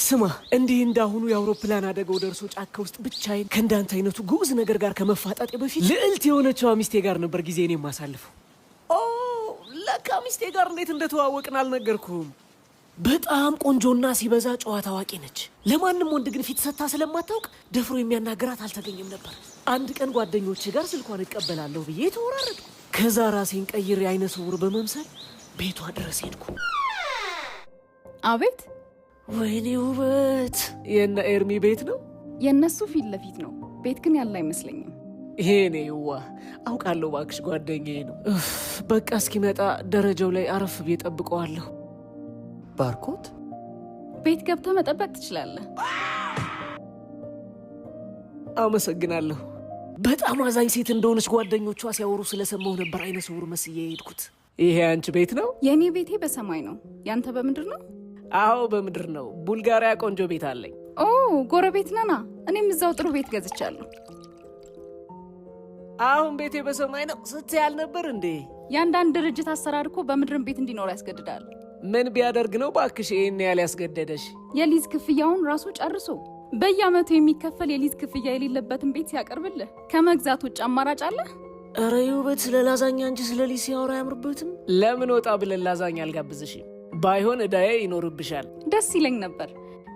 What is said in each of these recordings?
ስማ፣ እንዲህ እንዳሁኑ የአውሮፕላን አደጋው ደርሶ ጫካ ውስጥ ብቻዬን ከእንዳንተ አይነቱ ግዑዝ ነገር ጋር ከመፋጠጤ በፊት ልዕልት የሆነችዋ ሚስቴ ጋር ነበር ጊዜን የማሳልፈው። ኦ፣ ለካ ሚስቴ ጋር እንዴት እንደተዋወቅን አልነገርኩህም። በጣም ቆንጆና ሲበዛ ጨዋ ታዋቂ ነች። ለማንም ወንድ ግን ፊት ሰጥታ ስለማታውቅ ደፍሮ የሚያናግራት አልተገኘም ነበር። አንድ ቀን ጓደኞቼ ጋር ስልኳን እቀበላለሁ ብዬ ተወራረድኩ። ከዛ ራሴን ቀይሬ አይነ ስውር በመምሰል ቤቷ ድረስ ሄድኩ። አቤት። ወይኔ ውበት! የነ ኤርሚ ቤት ነው? የእነሱ ፊት ለፊት ነው። ቤት ግን ያለ አይመስለኝም። ይሄኔ ዋ፣ አውቃለሁ እባክሽ፣ ጓደኛዬ ነው። እፍ፣ በቃ እስኪመጣ ደረጃው ላይ አረፍ ብዬ ጠብቀዋለሁ። ባርኮት። ቤት ገብተህ መጠበቅ ትችላለህ። አመሰግናለሁ። በጣም አዛኝ ሴት እንደሆነች ጓደኞቿ ሲያወሩ ስለሰማሁ ነበር አይነ ስውር መስዬ የሄድኩት። ይሄ አንቺ ቤት ነው? የእኔ ቤቴ በሰማይ ነው፣ ያንተ በምድር ነው? አዎ፣ በምድር ነው። ቡልጋሪያ ቆንጆ ቤት አለኝ። ኦ፣ ጎረቤት ነና። እኔም እዛው ጥሩ ቤት ገዝቻለሁ። አሁን ቤቴ በሰማይ ነው ስትይ አልነበር እንዴ? የአንዳንድ ድርጅት አሰራር እኮ በምድርም ቤት እንዲኖር ያስገድዳል። ምን ቢያደርግ ነው ባክሽ ይህን ያህል ያስገደደሽ? የሊዝ ክፍያውን ራሱ ጨርሶ በየዓመቱ የሚከፈል የሊዝ ክፍያ የሌለበትን ቤት ሲያቀርብልህ ከመግዛት ውጭ አማራጭ አለ? ኧረ ውበት ስለ ላዛኛ እንጂ ስለ ሊዝ ሲያወራ አያምርበትም። ለምን ወጣ ብለን ላዛኛ አልጋብዝሽም? ባይሆን እዳዬ ይኖርብሻል። ደስ ይለኝ ነበር፣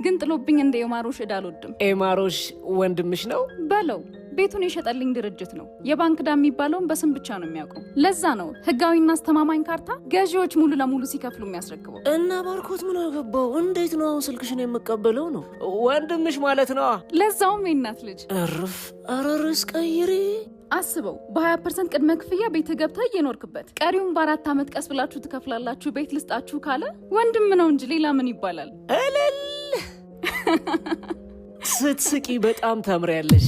ግን ጥሎብኝ እንደ ኤማሮሽ ዕዳ አልወድም። ኤማሮሽ ወንድምሽ ነው? በለው፣ ቤቱን የሸጠልኝ ድርጅት ነው። የባንክ ዕዳ የሚባለውን በስም ብቻ ነው የሚያውቀው። ለዛ ነው ህጋዊና አስተማማኝ ካርታ ገዢዎች ሙሉ ለሙሉ ሲከፍሉ የሚያስረክበው። እና ባርኮት ምን አገባው? እንዴት ነው አሁን ስልክሽን የምቀበለው ነው? ወንድምሽ ማለት ነዋ። ለዛውም የእናት ልጅ። እርፍ! ኧረ ርዕስ ቀይሪ። አስበው፣ በ20% ቅድመ ክፍያ ቤት ገብተህ እየኖርክበት ቀሪውን በ4 ዓመት ቀስ ብላችሁ ትከፍላላችሁ፣ ቤት ልስጣችሁ ካለ ወንድም ነው እንጂ ሌላ ምን ይባላል? እልል! ስትስቂ በጣም ታምሪያለሽ።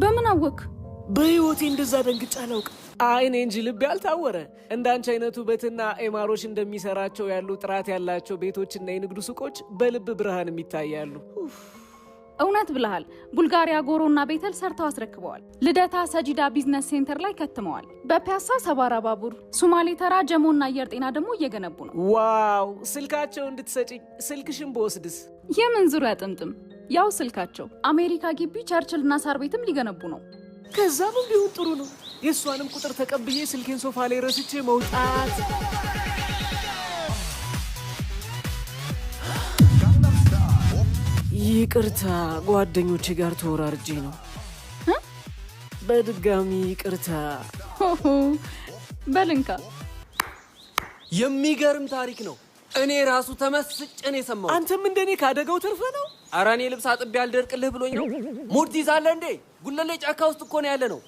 በምን አወክ? በህይወቴ እንደዛ ደንግጬ አላውቅም። አይኔ እንጂ ልቤ አልታወረ። እንዳንቺ አይነቱ ውበትና ኤማሮሽ እንደሚሰራቸው ያሉ ጥራት ያላቸው ቤቶችና የንግዱ ሱቆች በልብ ብርሃንም ይታያሉ። እውነት ብለሃል። ቡልጋሪያ ጎሮና ቤተል ሰርተው አስረክበዋል። ልደታ ሰጂዳ business center ላይ ከትመዋል። በፒያሳ ሰባራ ባቡር፣ ሱማሌ ተራ፣ ጀሞና አየር ጤና ደግሞ እየገነቡ ነው። Wow! ስልካቸው እንድትሰጪኝ፣ ስልክሽን በወስድስ? የምን ዙሪያ ጥምጥም? ያው ስልካቸው። አሜሪካ ግቢ ቸርችልና ሳር ቤትም ሊገነቡ ነው። ከዛም ቢሆን ጥሩ ነው። የእሷንም ቁጥር ተቀብዬ ስልኬን ሶፋ ላይ ረስቼ መውጣት። ይቅርታ፣ ጓደኞቼ ጋር ተወራርጄ ነው። በድጋሚ ይቅርታ። ሆሆ፣ በልንካ። የሚገርም ታሪክ ነው። እኔ ራሱ ተመስጬ ነው የሰማሁት። አንተም እንደኔ ካደጋው ተርፈህ ነው? ኧረ እኔ ልብስ አጥቤ አልደርቅልህ ብሎኝ ነው። ሙድ ትይዛለህ እንዴ? ጉለሌ ጫካ ውስጥ እኮ ነው ያለ ነው።